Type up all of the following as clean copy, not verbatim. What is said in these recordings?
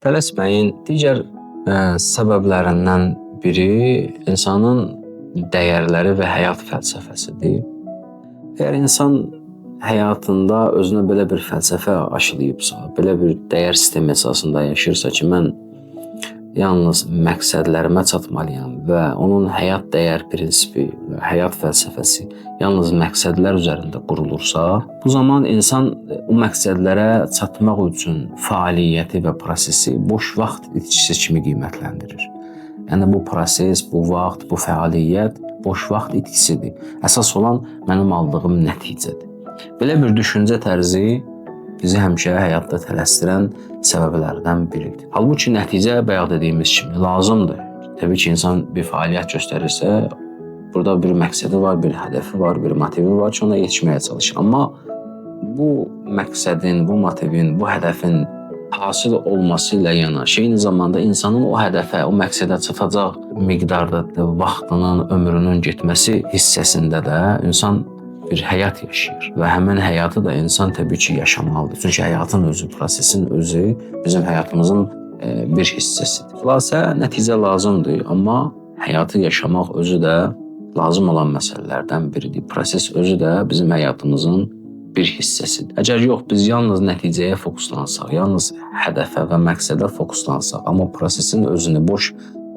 Tələsməyin digər səbəblərindən biri insanın dəyərləri və həyat fəlsəfəsidir. Əgər insan həyatında özünə belə bir fəlsəfə aşılayıbsa, belə bir dəyər sistemi əsasında yaşayırsa ki, mən yalnız məqsədlərimə çatmalıyam və onun həyat dəyər prinsipi və həyat fəlsəfəsi yalnız məqsədlər üzərində qurulursa, bu zaman insan o məqsədlərə çatmaq üçün fəaliyyəti və prosesi boş vaxt itkisi kimi qiymətləndirir. Yəni bu proses, bu vaxt, bu fəaliyyət boş vaxt itkisidir. Əsas olan mənim aldığım nəticədir. Belə bir düşüncə tərzi bizi həmişə həyatda tələsdirən səbəblərdən biridir. Halbuki nəticə bayaq dediyimiz kimi lazımdır. Təbii ki, insan bir fəaliyyət göstərirsə, burada bir məqsədi var, bir hədəfi var, bir motivi var ki, ona yetişməyə çalışır. Amma bu məqsədin, bu motivin, bu hədəfin hasil olması ilə yanaşı, eyni zamanda insanın o hədəfə, o məqsədə çatacaq miqdarda vaxtının, ömrünün getməsi hissəsində də insan bir həyat yaşayır və həmin həyatı da insan təbii ki, yaşamalıdır. Çünki həyatın özü, prosesin özü bizim həyatımızın bir hissəsidir. Xülasə, nəticə lazımdır, amma həyatı yaşamaq özü də lazım olan məsələlərdən biridir. Proses özü də bizim həyatımızın bir hissəsidir. Əgər yox, biz yalnız nəticəyə fokuslansaq, yalnız hədəfə və məqsədə fokuslansaq, amma prosesin özünü boş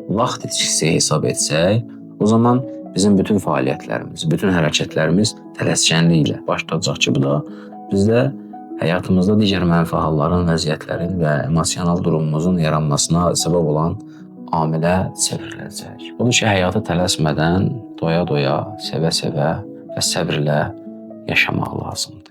vaxt itkisi hesab etsək, o zaman bizim bütün fəaliyyətlərimiz, bütün hərəkətlərimiz tələskənliklə baş tutacaq ki, bu da bizdə həyatımızda digər mənfi halların, vəziyyətlərin və emosional durumumuzun yaranmasına səbəb olan amilə çevriləcək. Odur ki, həyatı tələsmədən, doya-doya, sevə-sevə və səbrlə yaşamaq lazımdır.